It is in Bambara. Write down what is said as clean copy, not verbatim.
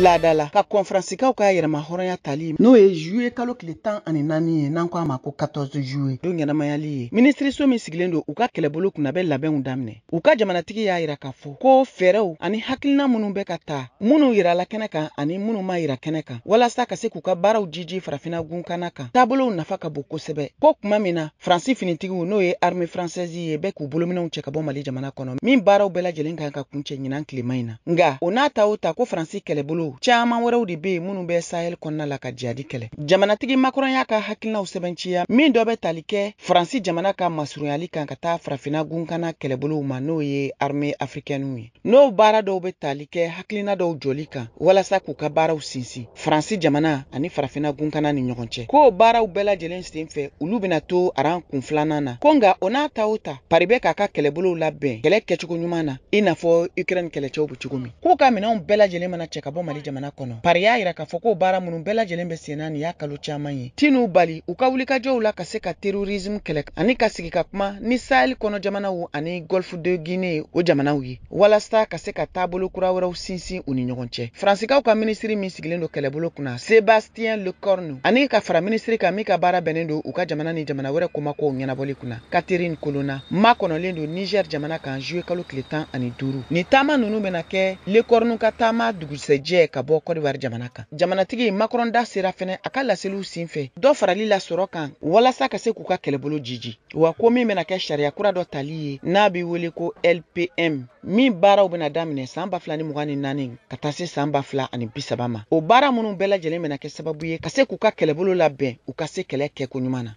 Laada la ka kɔn Faransikaw ka yɛrɛma hɔrɔnya tali, n'o ye juillet kalo tile 14 ye, n'an ko a ma ko 14 juillet, don ɲɛnamayali ye, minisiriso min sigilen don u ka kɛlɛbolo kunna bɛ labɛnw daminɛ. U ka jamanatigi y'a yira k'a fɔ ko fɛɛrɛw ani hakilina minnu bɛ ka ta, minnu yirala kɛnɛ kan ani minnu ma yira kɛnɛ kan, walasa ka se k'u ka baaraw jiji Farafinna gunkana kan, taabolow nafa ka bon kosɛbɛ. Ko tuma min na Faransi finitigiw, n'o ye armée française ye, bɛ k'u bolominɛw cɛ ka bɔ Mali jamana kɔnɔ, min baaraw bɛɛ lajɛlen kan ka kuncɛ ɲinan tilema in na, nka o n'a ta o ta, ko Faransi kɛlɛbolo caman wɛrɛw de bɛ yen minnu bɛ Sahel kɔnɔna la ka jihadi kɛlɛ. Jamanatigi Macron y'a ka hakilinaw sɛbɛnciya, min dɔ bɛ tali kɛ Faransi jamana ka masurunyali kan ka taa Farafinna gunkana kɛlɛbolow ma, n'o ye armée africaine ye, n'o baara dɔw bɛ tali kɛ hakilina dɔw jɔli kan walasa k'u ka baaraw sinsin Faransi jamana ani Farafinna gunkana ni ɲɔgɔn cɛ. K'o baaraw bɛɛ lajɛlen sen fɛ, olu bɛna to aran kun filanan na. Ko nka o n'a ta o ta, Pari bɛ k'a ka kɛlɛbolow labɛn kɛlɛ kɛcogo ɲuman na, i n'a fɔ Ukraine kɛlɛcɛw bɛ cogo min. K'u ka minɛnw bɛɛ lajɛlen mana cɛ ka bɔ Mali jamana kɔnɔ, Pari y'a yira k'a fɔ k'o baara minnu bɛɛ lajɛlen bɛ senna nin y'a kalo caman ye, tin'u bali u ka wulikajɔw la ka se ka terrorisme kɛlɛ ani ka sigi ka kuma ni Sahel kɔnɔ jamanaw ani Golfe de Guinée o jamanaw ye, walasa ka se ka taabolo kura wɛrɛw sinsin u ni ɲɔgɔn cɛ. Faransikaw ka minisiri min sigilen don kɛlɛbolo kunna, Sébastien Lecornu, ani ka fara minisiri kan min ka baara bɛnnen don u ka jamana ni jamana wɛrɛ komakow ɲɛnabɔli kunna, Catherine Colonna, makɔnɔlen don Niger jamana kan juillet kalo tile 15. Nin taama ninnu bɛna kɛ Lecornu ka taama dugusɛjɛ ka bɔ Côte d'Ivoire jamana kan. Jamanatigi Macron da sera fɛnɛ a ka laseliw sen fɛ dɔ farali la sɔrɔ kan walasa ka se k'u ka kɛlɛbolo jiji, wa ko min bɛna kɛ sariya kura dɔ tali ye n'a bɛ wele ko LPM, min baaraw bɛna daminɛ san 2024 ka taa se san 2030 ma. O baara minnu bɛɛ lajɛlen bɛna kɛ sababu ye ka se k'u ka kɛlɛbolo labɛn u ka se kɛlɛ kɛko ɲuman na.